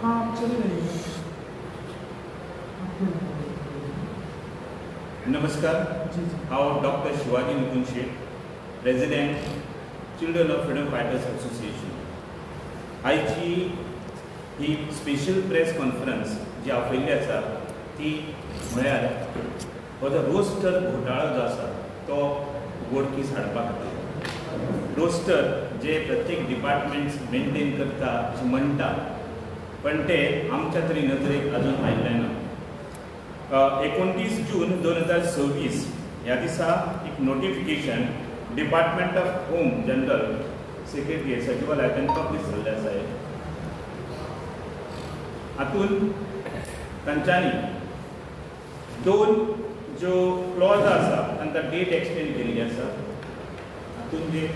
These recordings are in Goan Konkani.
हाँ, आप चले जाइए। नमस्कार। जी जी। हांव doctor Shivaji Mukund Shet, president, Children of Freedom Fighters Association. आयची ही स्पेशल प्रेस कॉन्फरन्स जी आपयल्ली आसा ती म्हळ्यार हो जो रोस्टर घोटाळो जो आसा तो उगडकीस हाडपा खातीर। रोस्टर जे प्रत्येक डिपार्टमेंट्स मेनटेन करता अशें म्हणटा, पण ते आमच्या तरी नदरेक अजून आयिल्लें ना। 29 जून 2026 ह्या दिसा एक notification department of home general secretary सचिवालयांतल्यान पब्लीश जाल्लें आसा। हातूंत तांच्यांनी दोन ज्यो क्लॉज आसा तांकां डेट एक्सटेंड केल्ली आसा। हातूंत जे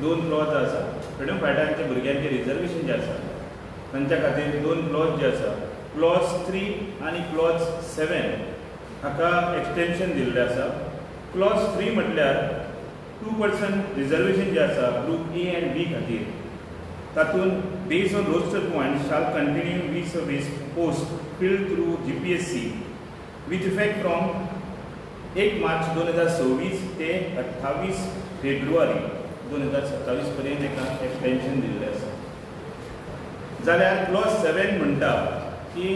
दोन क्लॉज आसा फ्रिडम फायटरांच्या भुरग्यांचें रिजर्वेशन जें आसा तांच्या खातीर दोन क्लॉज जे आसा, क्लॉज 3 आनी क्लॉज 7 हाका एक्सटेंशन दिल्लें आसा। क्लॉज 3 म्हटल्यार 2% रिजर्वेशन जें आसा ग्रूप ए आनी बी खातीर, तातूंत base on roster point shall continue vis post filled through GPSC with effect from 1 March 2026 ते 28 फेब्रुवारी 2027 पर्यंत एका एक्सटेंशन दिल्लें आसा। जाल्यार क्लॉज 7 म्हणटा की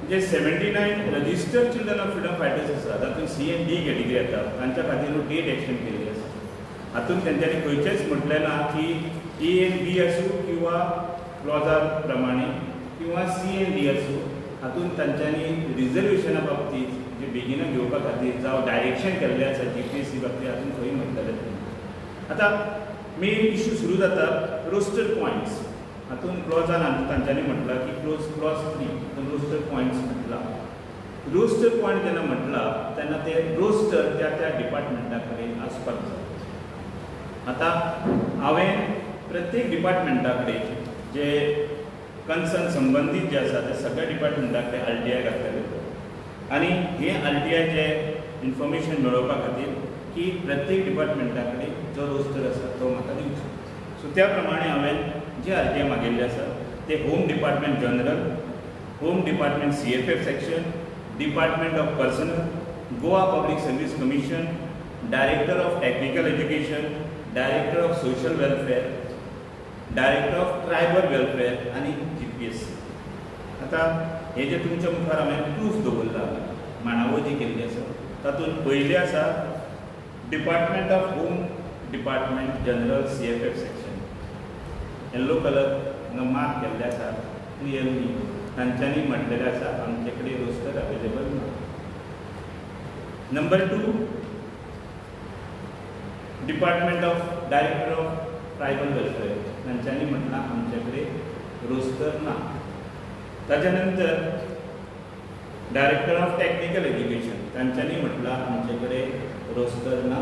जे 79 registered children of freedom fighters आसा तातूंत सी एन डी कॅटेगरी येता, तांच्या खातीर डेट एक्सटेंड केल्ली आसा। हातूंत तेंच्यांनी खंयचेंच म्हटलें ना की ए एन बी आसूं किंवा क्लॉजा प्रमाणे किंवा सी एन डी आसूं, हातूंत तांच्यांनी रिजर्वेशना बाबतीत जे बेगिना घेवपा खातीर जावं डायरेक्शन केल्लें आसा GPSC बाबतीत हातूंत खंय म्हणटलें। आतां मेन इश्यू सुरू जाता रोस्टर पॉयंट्स। हातूंत क्लॉजान तांच्यांनी म्हटलां की क्लॉज 3 हातूंत रोस्टर पॉयंट्स म्हटलां। रोस्टर पॉयंट जेन्ना म्हटलां तेन्ना ते रोस्टर त्या त्या डिपार्टमेंटा कडेन आसपाक जाय। आतां हांवें प्रत्येक डिपार्टमेंटा कडेन जे कन्सर्न संबंदीत जे आसा ते सगळ्या डिपार्टमेंटा कडेन RTI घातलेले आनी हे RTI जे इन्फॉर्मेशन मेळोवपा खातीर की प्रत्येक डिपार्टमेंटा कडेन जो रोस्टर आसा तो म्हाका दिवचो। सो त्या प्रमाणे हांवें जे RTI मागिल्ले आसा ते home department general, home department CFF section, department of personnel, Goa public service commission, director of technical education, director of social welfare, director of tribal welfare आनी GPSC। आतां हे जे तुमच्या मुखार हांवें प्रूफ दवरला, मांडावळ जी केल्ली आसा तातूंत पयलें आसा department of home department general CFF section, yellow colour हांगा मार्क केल्ले आसा क्लियरली तांच्यांनी म्हटलेलें आसा आमचे कडेन रोस्टर अवेलेबल ना। Number 2 department of director of tribal welfare, तांच्यांनी म्हटलां आमचे कडेन रोस्टर ना। ताच्या नंतर डायरेक्टर ऑफ टॅक्निकल एज्युकेशन, तांच्यांनी म्हटलां आमचे कडेन रोस्टर ना।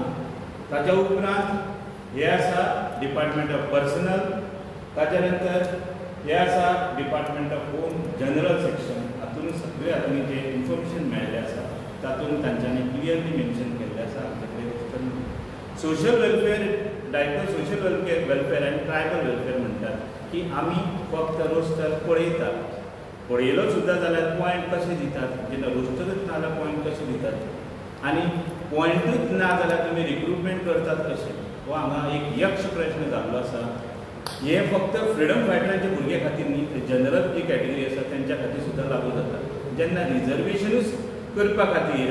ताच्या उपरांत हे आसा डिपार्टमेंट ऑफ पर्सनल, ताच्या नंतर हे आसा department of home general section. हातूंत सगळे हातूंत जे इन्फॉर्मेशन मेळ्ळें आसा तातूंत तांच्यांनी क्लियरली मेन्शन केल्लें आसा आमचे कडेन रोस्टर ना। Social welfare director social welfare आनी ट्रायबल वेलफेअर म्हणटात की आमी फक्त रोस्टर पळयतात, पळयलो सुद्दां जाल्यार पॉयंट कशे दितात, जेन्ना रोस्टरूच ना जाल्यार पॉयंट कशे दितात आनी पॉयंटूच ना जाल्यार तुमी रिक्रुटमेंट करतात कशें, हो हांगा एक यक्ष प्रश्न जाल्लो आसा। हे फक्त फ्रिडम फायटरांच्या भुरग्यां खातीर न्ही, तर जनरल जी कॅटेगरी आसा तेंच्या खातीर सुद्दां लागू जाता। जेन्ना रिजर्वेशनूच करपा खातीर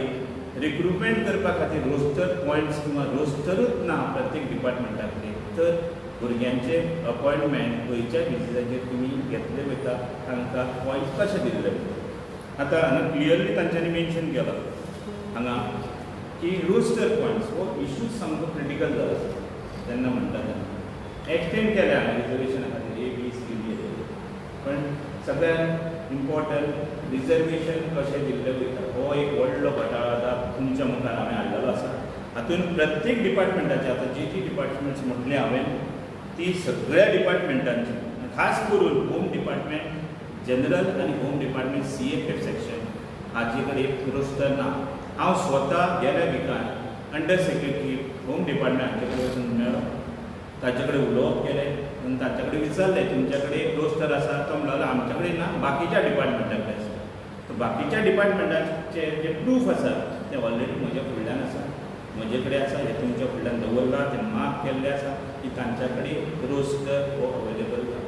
रिक्रुटमेंट करपा खातीर रोस्टर पॉयंट्स किंवा रोस्टरूच ना प्रत्येक डिपार्टमेंटा कडेन, तर भुरग्यांचे अपॉयंटमेंट खंयच्या बेजिसाचेर तुमी घेतले वयता, तांकां पॉयंट्स कशे दिल्ले वयता। आतां हांगा क्लियरली तांच्यांनी मेन्शन केलां हांगा की रोस्टर पॉयंट्स हो इशूच सामको क्रिटिकल जालो आसा। जेन्ना म्हणटा तेन्ना एक्सटेंड केल्या हांगा रिजर्वेशना खातीर ए बी सी डी, पण सगळ्यात इम्पॉर्टंट रिजर्वेशन कशें दिल्लें वयता हो एक व्हडलो घोटाळो आतां तुमच्या मुखार हांवें हाडलेलो आसा। हातूंत प्रत्येक डिपार्टमेंटाचे आतां जी जी डिपार्टमेंट्स म्हटलें हांवें ती सगळ्या डिपार्टमेंटांची, खास करून होम डिपार्टमेंट जनरल आनी होम डिपार्टमेंट CFF section हाजे कडेन रोस्टर ना। हांव स्वता गेल्या विकान अंडर सेक्रेटरी होम डिपार्टमेंट हांचे कडेन वचून मेळ्ळो, ताचे कडेन उलोवप केलें आनी तांचे कडेन विचारलें तुमच्या कडेन रोस्टर रोस्टर आसा तो म्हणलो आमचे कडेन ना, बाकीच्या डिपार्टमेंटा कडेन आसा. तर बाकीच्या डिपार्टमेंटाचे जे प्रूफ आसा ते ऑलरेडी म्हज्या फुडल्यान आसा, म्हजे कडेन आसा, हे तुमच्या फुडल्यान दवरला, ते मार्क केल्ले आसा की तांच्या कडेन रोस्टर हो अवेलेबल ना.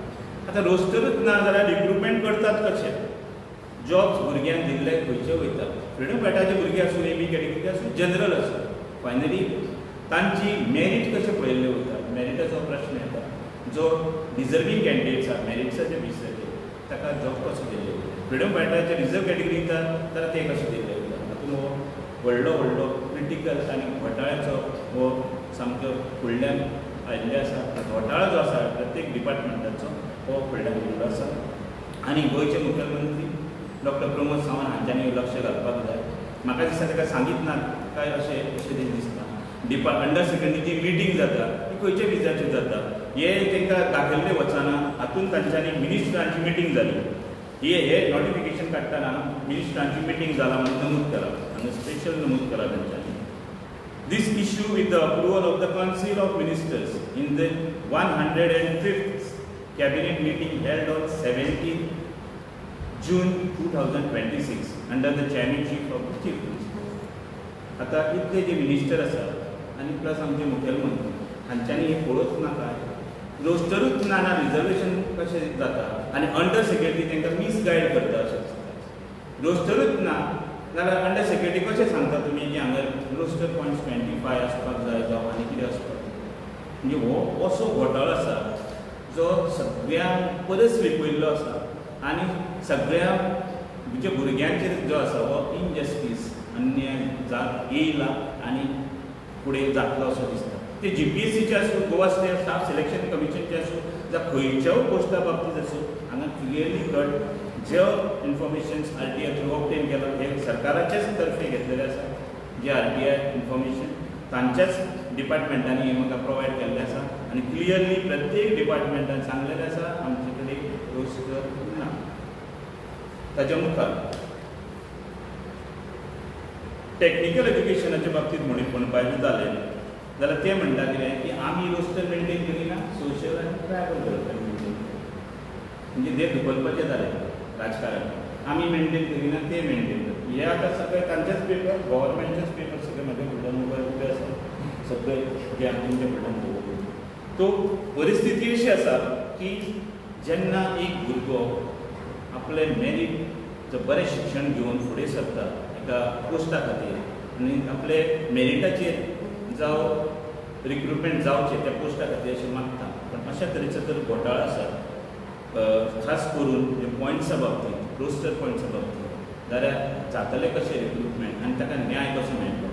आतां रोस्टरूच ना जाल्यार रिक्रुटमेंट करतात कशें? जॉब्स भुरग्यांक दिल्ले खंयचे वयता, फ्रिडम फायटराचे भुरगे आसूं, ए बी कॅटेगरी आसूं, जनरल आसूं, फायनली तांची मेरीट कशें पळयल्ले वयता, मेरिटाचो प्रश्न येता. जो डिजर्वींग कॅन्डिडेट्स आसा मेरिट्साच्या बेसिसाचेर ताका जॉब कसो दिल्ले वयता, फ्रिडम फायटराचे रिजर्व कॅटेगरी दिता जाल्यार ते कशें दिल्ले वयता. हातूंत हो व्हडलो व्हडलो क्रिटिकल आनी घोटाळ्याचो हो सामको फुडल्यान आयिल्ले आसा. घोटाळो जो आसा प्रत्येक डिपार्टमेंटाचो हो फुडल्यान आयिल्लो आसा आनी गोंयचे मुखेलमंत्री डॉक्टर प्रमोद सावंत हांच्यांनी लक्ष घालपाक जाय. म्हाका दिसता ताका सांगीत ना काय अशें अशें तें दिसता. अंडर सेक्रेटरीची मिटींग जाता ती खंयच्या विजाचेर जाता हे तांकां दाखयल्लें वचना. हातूंत तांच्यांनी मिनिस्टरांची मिटींग जाली, हे नोटिफिकेशन काडटना मिनिस्टरांची मिटींग जाला म्हणून नमूद केला, हांगा स्पेशल नमूद केला तांच्यांनी. This issue with the approval of the Council of Ministers in the 105th Cabinet meeting held on 17 June 2026 under the chairmanship of the Chief Minister. आतां इतले जे मिनिस्टर आसा आनी प्लस आमचे मुखेलमंत्री हांच्यांनी हें पळोवच ना काय, रोस्टरूच ना ना रिजर्वेशन कशें जाता आनी अंडर सेक्रेटरी तांकां मिसगायड करता अशें दिसता. रोस्टरूच ना जाल्यार अंडर सेक्रेटरी कशें सांगता तुमी की हांगा रोस्टर पॉयंट्स 25 आसपाक जाय जावं आनी कितें आसपाक जाय. म्हणजे हो असो घोटाळो आसा जो सगळ्यां परस लिपयल्लो आसा आनी सगळ्या म्हणजे भुरग्यांचेर जो आसा हो इनजस्टीस अन्याय जात येयला आनी फुडें जातलो असो दिसता. ते जी पी एस सीचे आसूं, गोवा स्टेट स्टाफ सिलेक्शन कमिशनचे आसूं, जावं खंयच्याय पोस्टा बाबतींत आसूं, हांगा clearly cut J information R T I through obtain केलां हे सरकाराचेच तर्फे घेतलेलें आसा. J R T I information तांच्याच डिपार्टमेंटांनी हें म्हाका प्रोवायड केल्लें आसा आनी क्लियरली प्रत्येक डिपार्टमेंटान सांगलेलें आसा आमचे कडेन रोस्टर ना. ताच्या मुखार टॅक्निकल एज्युकेशनाच्या बाबतींत म्हणपाचें जालें जाल्यार ते म्हणटा कितें की आमी रोस्टर मेनटेन करिना, सोशल आनी ट्रायबल रोस्टर मेनटेन करता. म्हणजे ते दुखलपाचें जालें राजकारण, आमी मेनटेन करिना ते मेनटेन करता. हे आतां सगळे तांचेच पेपर, गव्हर्मेंटचेच पेपर सगळे म्हज्या फुडल्यान उबे आसा, सगळे जे आमी तुमच्या फुडल्यान दवरले. तो परिस्थिती अशी आसा की जेन्ना एक भुरगो आपलें मेरीट जर बरें शिक्षण घेवन फुडें सरता एका पोस्टा खातीर आनी आपले मेरिटाचेर जावं रिक्रुटमेंट जावचें त्या पोस्टा खातीर अशें मागता, पण अशा तरेचो जर घोटाळो आसा खास करून पॉयंट्सा बाबतींत, रोस्टर पॉयंट्सा बाबतींत, जाल्यार जातलें कशें रिक्रुटमेंट आनी ताका न्याय कसो मेळटलो.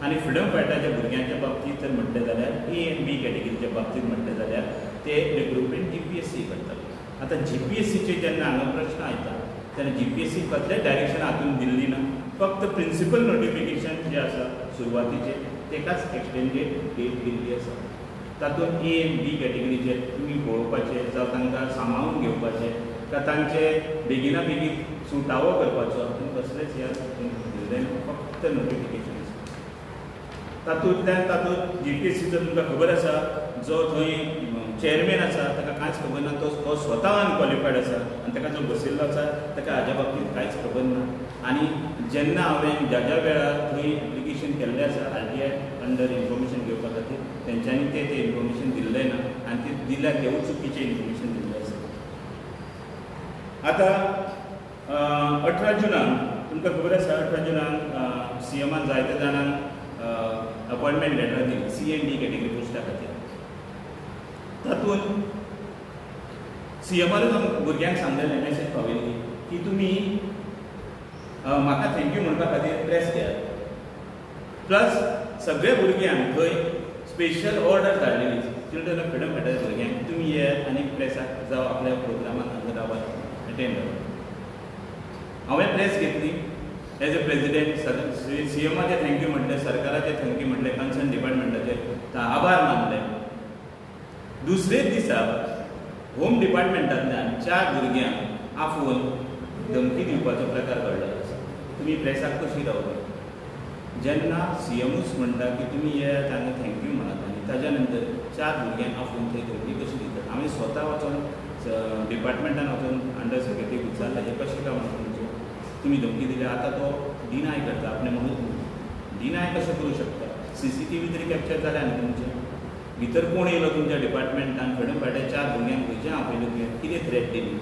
आनी फ्रिडम फायटराच्या भुरग्यांच्या बाबतींत जर म्हटलें जाल्यार ए आनी बी कॅटेगरीच्या बाबतींत म्हटलें जाल्यार ते recruitment G P S C करताले. आतां जी पी एस सीचे जेन्ना हांगा प्रश्न येता तेन्ना जी पी एस सी कसलें डायरेक्शन हातून दिल्ली ना, फक्त प्रिंसिपल नोटिफिकेशन जें आसा सुरवातीचें तेकाच एक्सटेंडेड डेट दिल्ली आसा. तातूंत ए आनी बी कॅटेगरीचे तुमी पळोवपाचें जावं तांकां सांबाळून घेवपाचें काय तांचे बेगिना बेगीन सुटावो करपाचो हातूंत कसलेंच ह्या दिल्लें फक्त नोटिफिकेशन आसा. तातूंतल्यान तातूंत जी पी एस सीचो तुमकां खबर आसा जो थंय चेअरमॅन आसा ताका कांयच खबर ना, तो स्वता अनक्वॉलिफायड आसा आनी ताका जो बसयल्लो आसा ताका हाज्या बाबतींत कांयच खबर ना. आनी जेन्ना हांवें ज्या ज्या वेळार थंय एप्लिकेशन केल्लें आसा R T I under information घेवपा खातीर तेंच्यांनी तें तें इन्फॉर्मेशन दिल्लें ना आनी तें दिल्यार तेवूय चुकीचें इन्फॉर्मेशन दिल्लें आसा. आतां 18 जुनाक तुमकां खबर आसा 18 जुनाक सी एमान जायत्या जाणांक अपॉयंटमेंट लेटर दिली सी एन डी कॅटेगरी पोस्टा खातीर. तातूंत सी एमानूच भुरग्यांक सांगलेलें मॅसेज पावयल्ली की तुमी म्हाका thank you म्हणपा खातीर प्रेस घेयात, प्लस सगळे भुरग्यांक थंय स्पेशल ऑर्डर धाडलेली चिल्ड्रन ऑफ फ्रिडम फायटर भुरग्यांक तुमी येयात आनी प्रेसाक जावं आपल्या प्रोग्रामाक हांगा रावात अटेंड रावात. हांवें प्रेस घेतली एज अ प्रेजिडेंट, सी एमाचें thank you म्हटलें, सरकाराचें thank you म्हटलें, कन्सर्न डिपार्टमेंटाचे आभार मानले. दुसरेच दिसा होम डिपार्टमेंटांतल्यान 4 भुरग्यांक आफोवन धमकी दिवपाचो प्रकार घडलो आसा. तुमी प्रेसाक कशी रावली? जेन्ना सी एमूच म्हणटा की तुमी येयात आनी thank you म्हणात आनी ताज्या नंतर 4 भुरग्यांक आफोवन थंय धमकी कशी दितात? हांवें स्वता वचोन डिपार्टमेंटान वचून अंडर सेक्रेटरी विचारलें हें कशें काय म्हणून तुमचें तुमी धमकी दिल्या, आतां तो डिनाय करता आपणें म्हणून डिनाय कशें करूं शकता? CCTV तरी कॅप्चर जाल्या न्ही तुमचें, भितर कोण येयलो तुमच्या डिपार्टमेंटान, फ्रिडम फायटर 4 भुरग्यांक खंयचें आपयलो तुवें, कितें थ्रेट दिली,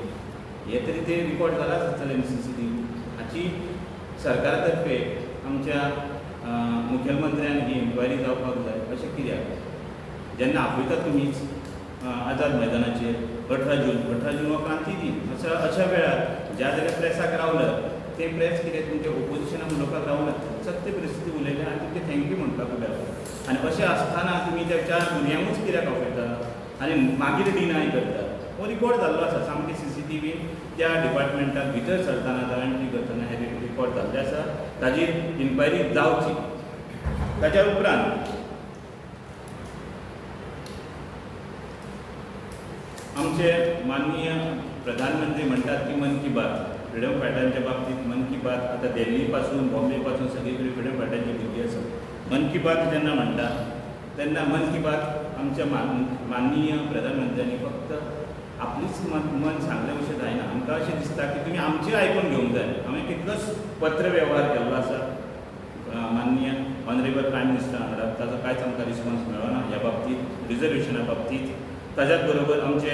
हे तरी ते रिकॉर्ड जालाच आसतलें न्ही CCTV. हाची सरकारा तर्फे आमच्या मुखेलमंत्र्यान ही इन्क्वायरी जावपाक जाय. अशें कित्याक जेन्ना आपयतात तुमीच आझाद मैदानाचेर 18 जून, 18 जून हो क्रांती दीन, अशा वेळार ज्या जाग्यार प्रेसाक रावल्यात ते प्रेस कितें तुमच्या ओपोजिशनाक उलोवपाक रावना, सत्य परिस्थिती उलयल्या आनी तुमचें thank you म्हणपाक उबे आसा. आनी अशें आसतना तुमी त्या 4 भुरग्यांकूच कित्याक आपयता आनी मागीर डिनाय करता? हो रिकॉर्ड जाल्लो आसा सामकें CCTV त्या डिपार्टमेंटाक भितर सरतना जावं एंट्री करतना हे रिकॉर्ड जाल्लें आसा, ताजी इन्क्वायरी जावची. ताच्या उपरांत आमचे माननीय प्रधानमंत्री म्हणटात की मन की बात, फ्रिडम फायटरांच्या बाबतींत मन की बात आतां दिल्ली पासून बॉम्बे पासून सगळी कडेन फ्रिडम फायटरांची भुरगीं आसा. मन की बात जेन्ना म्हणटा तेन्ना मन की बात आमच्या माननीय प्रधानमंत्र्यांनी फक्त आपलीच मन सांगले अशें जायना. आमकां अशें दिसता की तुमी आमचें आयकून घेवंक जाय. हांवें कितलोच पत्र वेव्हार केल्लो आसा माननीय ऑनरेबल प्रायम मिनिस्टर वांगडा, ताजो कांयच आमकां रिस्पॉन्स मेळना ह्या बाबतींत, रिजर्वेशना बाबतींत. ताज्याच बरोबर आमचे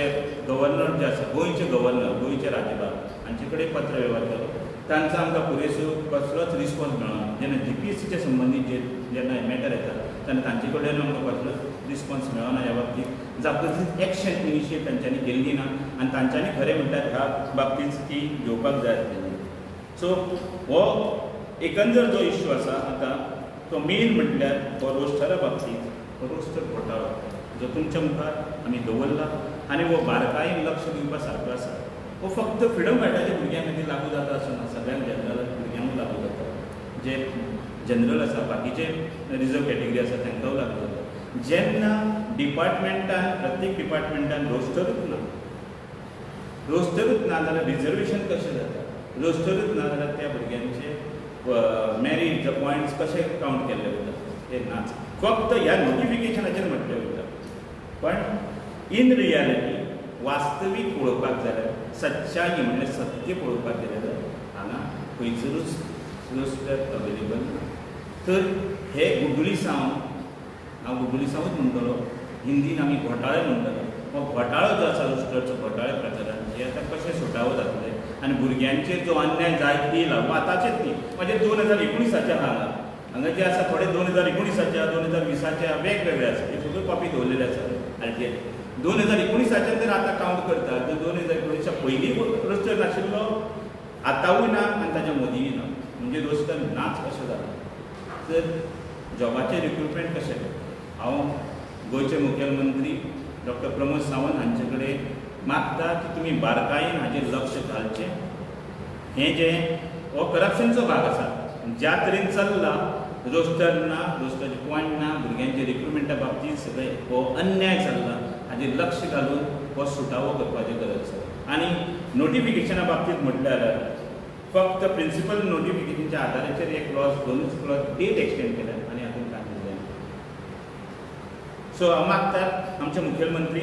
गव्हर्नर जे आसा, गोंयचे गव्हर्नर, गोंयचे राज्यपाल हांचे कडेन पत्र वेव्हार केलो, तांचो आमकां पुरेसो कसलोच रिस्पॉन्स मेळना. जेन्ना GPSCच्या संबंदीत जे जेन्ना मॅटर येता तेन्ना तांचे कडल्यान आमकां कसलोच रिस्पॉन्स मेळना ह्या बाबतींत. जावं एक्शन इनिशिएट तांच्यांनी केल्ली ना आनी तांच्यांनी खरें म्हणल्यार ह्या बाबतींत ती घेवपाक जाय आसलेली. सो हो एकंदर जो इश्यू आसा आतां तो मेन म्हटल्यार हो रोस्टरा बाबतींत हो रोस्टर घोटाळो जो तुमच्या मुखार आमी दवरला आनी हो बारकायेन लक्ष दिवपा सारको आसा. हो फक्त फ्रिडम फायटराच्या भुरग्यां खातीर लागू जाता असो ना, सगळ्यांक जनरल भुरग्यांकूय लागू जाता, जे जनरल आसा बाकीचे रिजर्व कॅटेगरी आसा तांकांय लागू जाता. जेन्ना डिपार्टमेंटान प्रत्येक डिपार्टमेंटान रोस्टरूच ना, रोस्टरूच ना जाल्यार रिजर्वेशन कशें जाता? रोस्टरूच ना जाल्यार त्या भुरग्यांचे मॅरीट पॉयंट्स कशे कावंट केल्ले वता हे नाच, फक्त ह्या नोटिफिकेशनाचेर म्हटलें वता. पण इन रियालिटी वास्तवीक पळोवपाक जाल्यार सच्चाई म्हणल्यार सत्य पळोवपाक गेलें जाल्यार हांगा खंयसरूच रोस्टर अवेलेबल ना. तर हे गुगुलिसांव, हांव गुगुलिसांवूच म्हणटलो, हिंदीन आमी घोटाळे म्हणटलो, हो घोटाळो जो आसा रोस्टरचो घोटाळे प्रकरण हे आतां कशें सुटावो जातलें आनी भुरग्यांचेर जो अन्याय जायत येयला हो आतांचेच न्ही, म्हणजे 2019 आहा हांगा, हांगा जे आसा थोडे 2019 2020 वेगवेगळे आसा, हे सगळ्यो कॉपी दवरलेले आसा RTI. 2019 जर आतां कावंट करता तर 2019 पयलीं रोस्टर नाशिल्लो, आतांवूय ना आनी ताच्या मदींय ना, म्हणजे रोस्टर नाच अशें जालां. तर जॉबाचें रिक्रुटमेंट कशें करता? हांव गोंयचे मुखेलमंत्री डॉक्टर प्रमोद सावंत हांचे कडेन मागता की तुमी बारकायेन हाजेर लक्ष घालचें. हें जें हो करप्शनचो भाग आसा, ज्या तरेन चल्ला रोस्टर ना, रोस्टराचे पॉयंट ना, भुरग्यांचे रिक्रुटमेंटा बाबतींत सगळें हो अन्याय चल्ला, हाजेर लक्ष घालून हो सुटावो करपाची गरज आसा. आनी नोटिफिकेशना बाबतींत म्हटल्यार फक्त प्रिंसिपल नोटिफिकेशनच्या आदाराचेर एक क्लॉज, दोनूच क्लॉज डेट एक्सटेंड केल्या आनी हातूंत कांय जायना. सो हांव मागता आमचे मुखेलमंत्री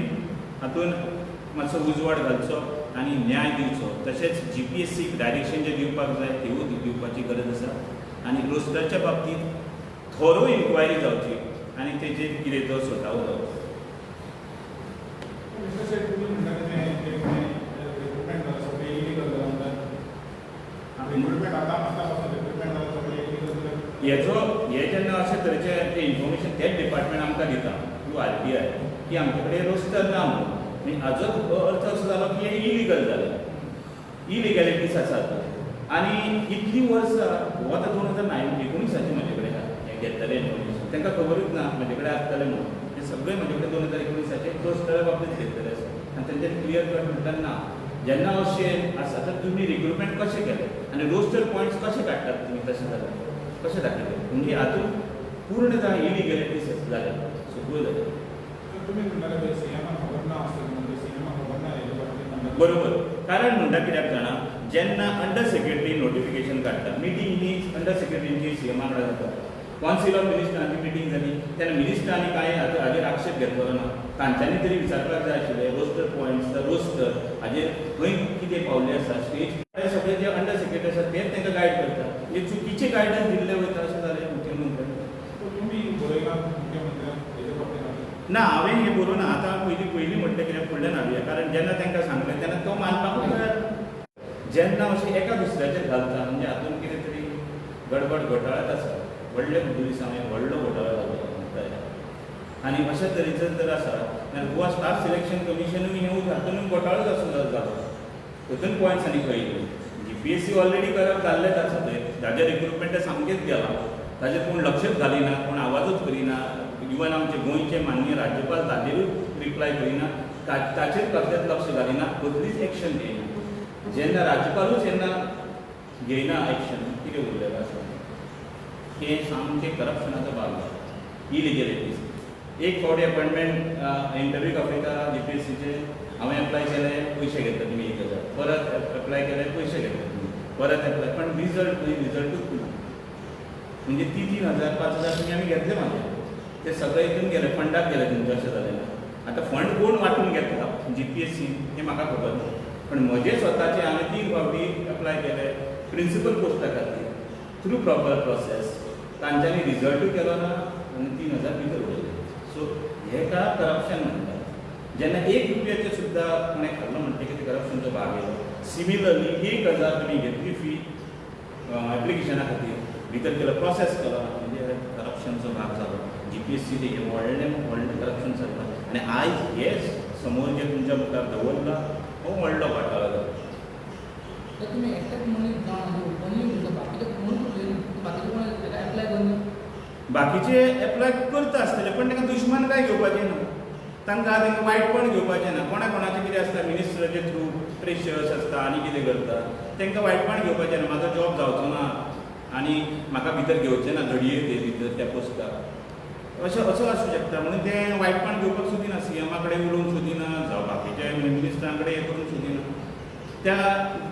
हातूंत मातसो उजवाड घालचो आनी न्याय दिवचो. तशेंच GPSC direction जें दिवपाक जाय तेवूय दिवपाची गरज आसा आनी रोस्टराच्या बाबतींत थोरो इन्क्वायरी जावची आनी तेजेर कितें तो सुटावो जावचो. हेजो हे जेन्ना अशे तरेचे ते इन्फॉर्मेशन तेच डिपार्टमेंट आमकां दिता थ्रू RTI की आमचे कडेन रोस्टर ना म्हणून, आनी हाजो अर्थ असो जालो की हें इलिगल जालें, इलिगॅलिटीज आसात. आनी इतलीं वर्सां हो आतां 2019 म्हजे कडेन हें घेतलेलें इन्फॉर्मेशन, तांकां खबरूच ना म्हजे कडेन आसतलें म्हणून. हें सगळें म्हजे कडेन 2019 रोस्टरा बाबतींत घेतलेलें आसा आनी तांच्यांनी क्लियर कट म्हणटात ना. जेन्ना अशें आसा तर तुमी रिक्रुटमेंट कशें केलें आनी रोस्टर पॉयंट्स कशें काडटात तुमी, तशें जाल्यार कशें दाखयलें? म्हणजे हातूंत पूर्णतः इलिगॅलिटीज जाल्या, सगळ्यो जाल्या. बरोबर, कारण म्हणटा कित्याक जाणा, जेन्ना अंडर सेक्रेटरी नोटिफिकेशन काडटा, मिटींग ही अंडर सेक्रेटरीची CM वांगडा जाता, कौन्सिल ऑफ मिनिस्टरांची मिटींग जाली तेन्ना मिनिस्टरांनी कांय हाजेर आक्षेप घेतलो ना. तांच्यांनी तरी विचारपाक जाय आशिल्लें रोस्टर पॉयंट्स, रोस्टर हाजेर खंय कितें पावल्लें आसा. स्टेज सगळे जे अंडर सेक्रेटरी आसा तेच तांकां गायड करता. म्हणजे चुकीचे गायडन्स दिल्ले वयता अशें जालें मुख्यमंत्र्यान. ना, हांवें हें बरोवना. आतां पयलीं पयलीं म्हटलें कितें फुडल्यान हाडुया, कारण जेन्ना तांकां सांगलें तेन्ना तो मानपाकूच तयार. जेन्ना अशें एका दुसऱ्याचेर घालता म्हणजे हातूंत कितें तरी गडबड घोटाळ्यात आसा. व्हडले पुलिसांनी व्हडलो घोटाळो जालो आनी अशे तरेचो जर आसा जाल्यार गोवा स्टाफ सिलेक्शन कमिशनूय हें हातून घोटाळोच आसूं जालो. तातूंत पॉयंट्स आनी खंय G P S C already करप जाल्लेंच आसा. थंय ताजें रिक्रुटमेंट सामकेंच गेलां, ताजेर कोण लक्षच घालिना, कोण आवाजूच करिना. इवन आमचे गोंयचे माननीय राज्यपाल ताजेरूय रिप्लाय करिना, ताचेर कसलेंच लक्ष घालिना, कसलीच एक्शन घेयना. जेन्ना राज्यपालूच जेन्ना घेयना एक्शन, कितें उरलेलें आसा हें सामकें करप्शनाचो भाग जालो. इलिगेलिटीज. एक फावटी अपॉयंटमेंट इंटरव्यूक आपयता जी पी एस सीचे, हांवें एप्लाय केलें, पयशे घेतले तुमी 1000, परत एप्लाय केलें, पयशे घेतले तुमी, परत एप्लाय, पण रिजल्ट खंय, रिजल्टूच ना. म्हणजे 3-3 हजार 5 हजार तुमी आमी घेतले म्हाजे, ते सगळे हितून गेले, फंडाक गेले तुमचे. अशें जालें ना. आतां फंड कोण वांटून घेता जी पी एस सीन हें म्हाका खबर ना, पण म्हजे स्वताचे हांवें 3 फावटी एप्लाय केले प्रिंसिपल पोस्टा खातीर थ्रू प्रॉपर प्रोसेस, तांच्यांनी रिजल्टूय केलो ना आनी 3000 भितर उडयले. सो हेका करप्शन म्हणटात. जेन्ना 1 रुपयाचें सुद्दां कोणें खाल्लो म्हणटकीर ते करप्शनचो भाग येयलो. सिमिलरली 1000 तुमी घेतली फी एप्लिकेशना खातीर, भितर केलो प्रोसेस केलो, म्हणजे करप्शनचो भाग जालो. जी पी एस सी हें व्हडलें व्हडलें करप्शन चल्लां आनी आयज हे समोर जे तुमच्या मुखार दवरला हो व्हडलो घोटाळो जालो. तुमी एकटेच मनीस जावन ओपनली उलयता, बाकीचे कोणूच उलयना, बाकीचे कोण ताका एप्लाय करना. बाकीचे एप्लाय करता आसतले, पण तांकां दुश्मनकाय घेवपाचें ना, तांकां तांकां वायटपण घेवपाचें ना. कोणा कोणाचें कितें आसता, मिनिस्टराचे थ्रू प्रेशर्स आसता आनी कितें करता, तांकां वायटपण घेवपाचें ना. म्हाजो जॉब जावचो ना आनी म्हाका भितर घेवचें ना घडये ते भितर त्या पोस्टार, अशें असो आसूं शकता. म्हणून तें वायटपण घेवपाक सोदिना, सी एमा कडेन उलोवंक सोदिना, जावं बाकीच्या मिनिस्टरां कडेन हें करूंक सोदिना, त्या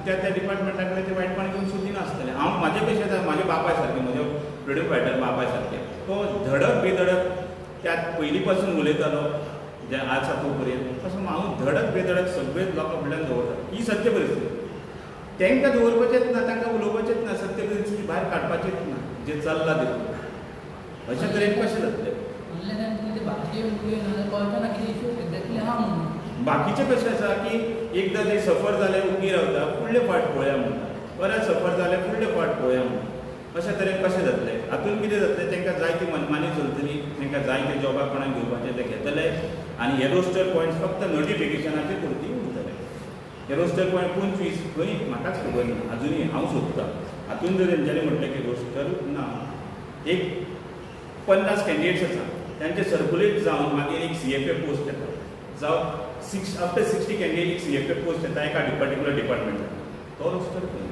त्या त्या डिपार्टमेंटा कडेन ते वायटपण घेवंक सोदिना आसतलें. हांव म्हाजें कशें आसा, म्हाज्या बापाय सारकें, म्हज्या फ्रिडम फायटर बापाय सारकें, तो धडक बेधडक त्या पयलीं पासून उलयतालो जे आज आसा तो पर्यंत, तसो हांव धडक बेधडक सगळेच लोकां फुडल्यान दवरता. ही सत्य परिस्थिती. तांकां दवरपाचेंच ना, तांकां उलोवपाचेंच ना, सत्य परिस्थिती भायर काडपाचीच ना, जें चल्लां तें अशें तरेन कशें जातलें. बाकीचें कशें आसा की एकदां ते सफर जालें उगी रावता, फुडले फावट पळोवया म्हणटा, परत सफर जालें फुडले फावट पळोवया म्हणटा. अशें तरेन कशें जातलें. हातूंत कितें जातलें, तांकां जाय ती मनमानी चलतली, तांकां जाय ते जॉबाक कोणाक घेवपाचें ते घेतले आनी हे रोस्टर पॉयंट्स फक्त नोटिफिकेशनाचे पुरती उरतले. हे रोस्टर पॉयंट 25 खंय म्हाकाच खबर ना, आजुनूय हांव सोदतां. हातूंत जर तेंच्यांनी म्हटलें की रोस्टर ना, एक 50 कॅन्डिडेट्स आसा तांचे सर्कुलेट जावन मागीर एक सी एफ ए पोस्ट येता, जावं आफ्टर 60 कॅन्डिडेट एक सी एफ ए पोस्ट येता एका पर्टिक्युलर डिपार्टमेंटान, तो रोस्टर खंय,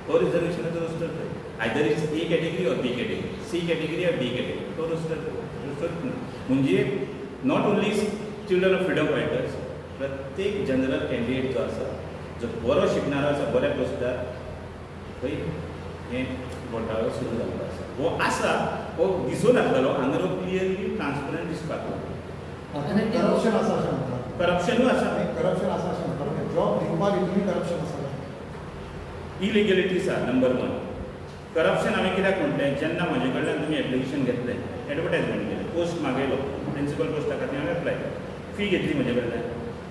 तो रिजर्वेशनाचो रोस्टर खंय, either is A category or B category, C category or D category, तो रोस्टर रोस्टर ना. म्हणजे not only children of freedom fighters, प्रत्येक जनरल कॅन्डिडेट जो आसा, जो बरो शिकणारो आसा, बऱ्या पोस्टार, थंय हें घोटाळो सुरू जाल्लो आसा. हो आसा, हो दिसून नासलेलो, हांगा क्लियरली ट्रान्सपरंट दिसपाक लागलो. करप्शन आसा अशें म्हणटा, करप्शनूय आसा, करप्शन आसा अशें म्हणटा, जॉब दिवपा हितूनय करप्शन आसा, इलिगेलिटीज आसा नंबर 1. करप्शन हांवें कित्याक म्हटलें, जेन्ना म्हजे कडल्यान तुमी एप्लिकेशन घेतलें, एडवर्टायजमेंट केलें, पोस्ट मागयलो, प्रिंसिपल पोस्टा खातीर हांवें एप्लाय केलें, फी घेतली म्हजे कडल्यान,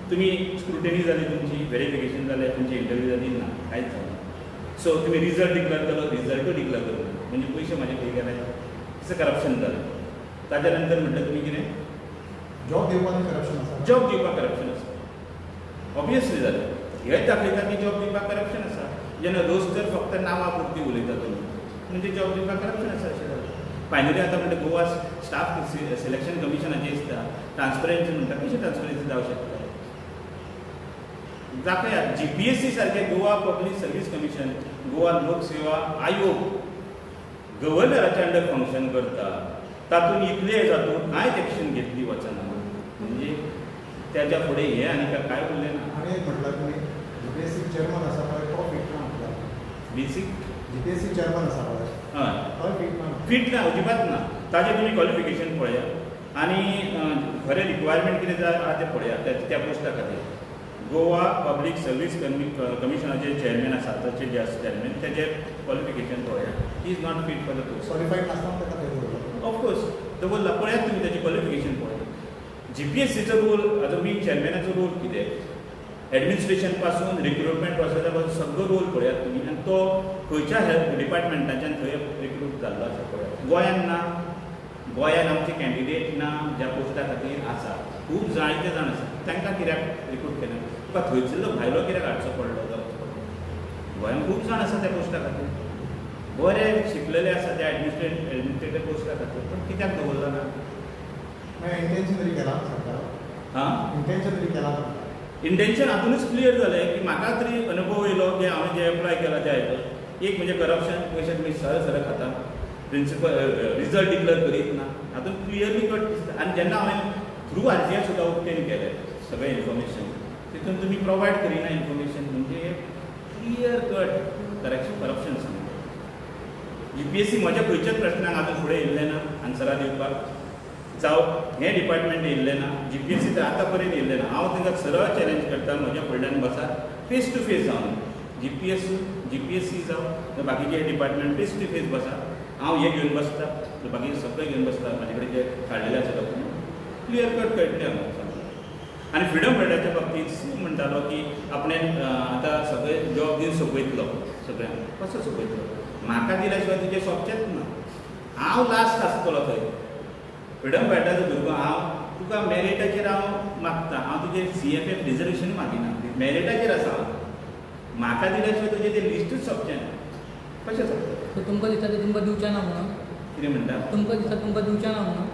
तुमी स्क्रुटनी जाली, तुमची वेरिफिकेशन जालें, तुमची इंटरव्यू जाली ना, कांयच जालें. सो तुमी रिजल्ट डिक्लेर केलो, रिजल्टूय डिक्लेर करूं ना, म्हणजे पयशे म्हाजे खंय गेले, तसं करप्शन जालें. ताच्या नंतर म्हटलें तुमी कितें जॉब दिवपाक करप्शन आसा, जॉब दिवपाक करप्शन आसा, ऑब्वियसली जालें. हेच दाखयता की जॉब दिवपाक करप्शन आसा. जेन्ना रोस्टर फक्त नांवा पुरती उलयता तुमी, म्हणजे जॉब दिवपाक करप्शन आसा अशें जालें. फायनली आतां म्हणटा गोवा स्टाफ सिलेक्शन कमिशनाचें दिसता ट्रान्सपरन्सी म्हणटा, कशी ट्रान्सपरन्सी जावं शकता? दाखयात. जी पी एस सी सारकें Goa public service commission, Goa Lokseva Aayog गव्हर्नराच्या under function करता, तातूंत इतले जातूंत कांयच एक्शन घेतली वचना, म्हणजे त्याच्या फुडें हें आनी काय उरलें ना. आनी एक म्हटल्यार तुमी G P S C chairman आसा पळय, तो फिट ना म्हटल्यार basic G P S C chairman आसा पळय, हय. हय, फीट ना. फिट ना, अजिबात ना. ताजें तुमी क्वॉलिफिकेशन पळयात आनी खरें रिक्वायरमेंट कितें जाय आहा तें पळयात त्या त्या पोस्टा खातीर. गोवा पब्लीक सर्वीस कमिशनाचे चेअरमॅन आसा, ताचे जे आसा चेअरमॅन, तेजें क्वॉलिफिकेशन पळयात. He is not fit for the post. Qualified नासतना ताका थंय दवरला. ऑफकोर्स दवरला. पळयात तुमी ताजें क्वॉलिफिकेशन पळयात. जीपीएससीचो रोल आतां मेन चेअरमॅनाचो रोल कितें, एडमिनिस्ट्रेशन पासून रिक्रुटमेंट प्रोसेसा पासून सगळो रोल पळयात तुमी आनी तो खंयच्या हेल्थ डिपार्टमेंटाच्यान थंय रिक्रूट जाल्लो आसा पळयात. गोंयान ना, गोंयान आमचे कॅन्डिडेट ना ज्या पोस्टा खातीर आसा. खूब जायते जाण आसा, तांकां कित्याक रिक्रूट केलें? तुका थंयसरलो भायलो कित्याक हाडचो पडलो, जावचो पडलो? गोंयान खूब जाण आसा त्या पोस्टा खातीर, बरे शिकलेले आसा त्या एडमिनिस्ट्रेटीव पोस्टा खातीर, पूण कित्याक दवरलो ना? मागीर इंटेन्शन तरी केलां सरकारान? हां. इंटेन्शन तरी केलां? इंटेन्शन हातूनच क्लियर जालें की म्हाका तरी अनुभव येयलो की हांवें जें एप्लाय केलां त्या हातूंत एक म्हणजे करप्शन, पयशे तुमी सरळ सरळ खाता, प्रिंसिपल रिजल्ट डिक्लेअर करीत ना, हातूंत क्लियरली कट दिसता. आनी जेन्ना हांवें थ्रू आरटीआय सुद्दां ऑब्टेन केलें सगळें इन्फॉर्मेशन, तितून तुमी प्रोवायड करिना इन्फॉर्मेशन, म्हणजे क्लियर कट करप्शन सांगता. जीपीएससी म्हज्या खंयच्याच प्रश्नाक आजून फुडें येयल्लें ना आन्सरां दिवपाक, जावं हें डिपार्टमेंट येयल्लें ना, जीपीएससी तर आतां पर्यंत येयल्लें ना. हांव तांकां सरळ चॅलेंज करता, म्हज्या फुडल्यान बसात फेस टू फेस जावन, जीपीएससी जावं बाकीचे डिपार्टमेंट, फेस टू फेस बसात. हांव हें घेवन बसता, बाकीचे सगळे घेवन बसता, म्हाजे कडेन जे काडलेले आसा डॉक्युमेंट, क्लियर कट कळटलें आमकां सामकें. आनी फ्रिडम फायटराच्या बाबतींत सी म्हणटालो की आपणें आतां सगळे जॉब दिवन सोंपयतलो सगळ्यांक. कसो सोंपयतलो? म्हाका दिल्या शिवाय तुजें सोंपचेंच ना. हांव लास्ट आसतलो थंय. फ्रिडम फायटराचो भुरगो हांव, तुका मॅरिटाचेर हांव मागता. हांव तुजें सीएफएफ रिजर्वेशन मागिना, मॅरिटाचेर आसा हांव. म्हाका दिल्या शिवाय तुजें तें लिस्टूच सोंपचें ना. कशें सोंपतलें? सो तुमकां दिसता ते तुमकां दिवचे ना म्हणून? कितें म्हणटा? तुमकां दिसता तुमकां दिवचे ना म्हणून?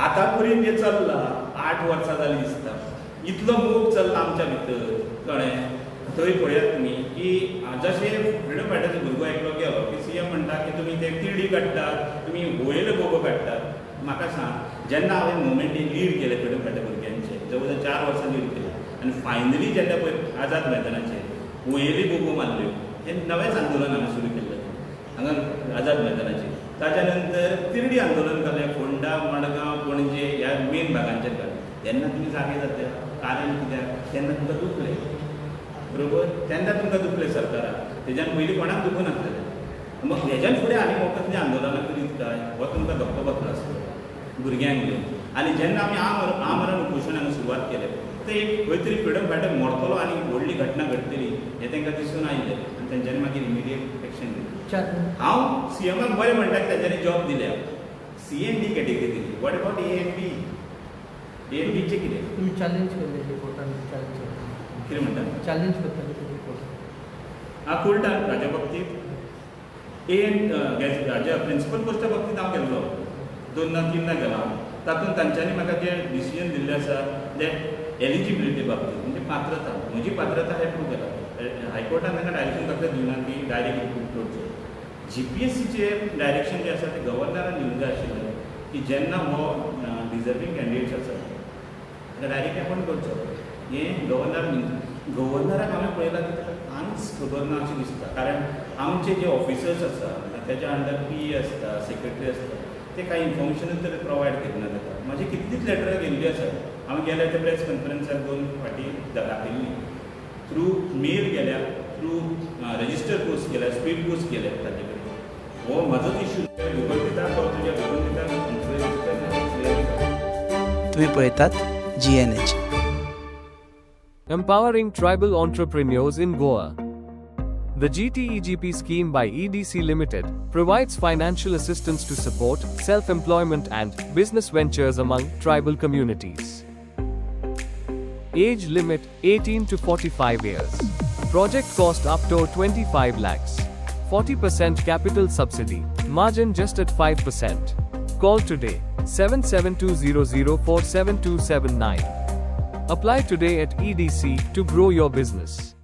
आतां पर्यंत जें चल्लां, 8 वर्सां जालीं दिसता, इतलो मोग चल्ला आमच्या भितर, कळ्ळें? थंय पळयात तुमी की जशें फ्रिडम फायटरचो भुरगो एकलो गेलो की सीएम म्हणटा की तुमी ते तिरडी काडटात, तुमी वयले बोगो काडटात. म्हाका सांग, जेन्ना हांवें मुवमेंट लीड केलें फ्रिडम फायटर भुरग्यांचे, जवळ जवळ 4 वर्सां लीड केलें आनी फायनली जेन्ना पळय आझाद मैदानाचेर वयली बोगो मारल्यो, हें नवेंच आंदोलन हांवें सुरू केल्लें हांगा आझाद मैदानाचेर. ताच्या नंतर तिरडी आंदोलन जालें, फोंडा, मडगांव, पणजे ह्या मेन भागांचेर जालें. तेन्ना तुमी जागे जाता, कारण कित्याक? तेन्ना तुमकां दुखलें, बरोबर? तेन्ना तुमकां दुखलें सरकाराक. तेज्यान पयलीं कोणाक दुखूं नासलें. मग हेज्यान फुडें आनी मोठो तुमी आंदोलनां करीत काय हो तुमकां धक्को बसलो आसतलो भुरग्यांक घेवन. आनी जेन्ना आमी आमरण उपोशण हांगा सुरवात केलें, ते एक खंय तरी फ्रिडम फायटर मरतलो आनी व्हडली घटना घडटली हें तांकां दिसून आयलें आनी तेंच्यांनी मागीर इमिडिएट एक्शन घेतलें. चार हांव सीएमाक बरें म्हणटा की तांच्यांनी जॉब दिल्या, सी एन डी कॅटेगरी दिली. What about A and B? A and बीचें कितें? तुमी चॅलेंज केल्ले कोर्टान, चॅलेंज करतले? कितें म्हणटा? चॅलेंज करतले तुमी कोर्टान? हां, कोर्टान हाज्या बाबतींत, ए एन हाज्या प्रिंसिपल पोस्टा बाबतींत हांव गेल्लो, दोनदा तिनदा गेलो हांव. तातूंत तांच्यांनी म्हाका जें डिसिजन दिल्लें आसा that eligibility बाबतींत, म्हणजे पात्रता, म्हजी पात्रता हें प्रूव केला. हायकोर्टान तांकां डायरेक्शन कसलें दिवना की डायरेक्ट रिक्रूट करचो. जीपीएससीचे डायरेक्शन जें आसा तें गव्हर्नरान दिवंक जाय आशिल्लें की जेन्ना हो डिजर्वींग कॅन्डिडेट्स आसा ताका डायरेक्ट एपॉयंट करचो. हें गव्हर्नर गव्हर्नराक हांवें पळयलां की ताका कांयच खबर ना अशें दिसता, कारण आमचे जे ऑफिसर्स आसा तेच्या अंडर पीए आसता, सेक्रेटरी आसता, ते कांय इन्फॉर्मेशनूच तर प्रोवायड करिना ताका. म्हाजी कितलीच लेटरां गेल्ली आसा. हांवें गेल्या त्या प्रेस कॉन्फरन्साक दोन फावटी दाखयल्ली. थ्रू मेल गेल्या, थ्रू रजिस्टर पोस्ट केल्या, स्पीड पोस्ट केल्या ताजे कडेन. हो म्हाजोच इशू गुगल दिता, तो तुज्या बरोवन दिता. तुम्ही पळयतात GNH. Empowering tribal entrepreneurs in Goa. The GTEGP scheme by EDC Limited provides financial assistance to support self employment and business ventures among tribal communities. Age limit 18 to 45 years. Project cost up to 25 lakhs. 40% capital subsidy. Margin just at 5%. Call today 77200 47279. Apply today at EDC to grow your business.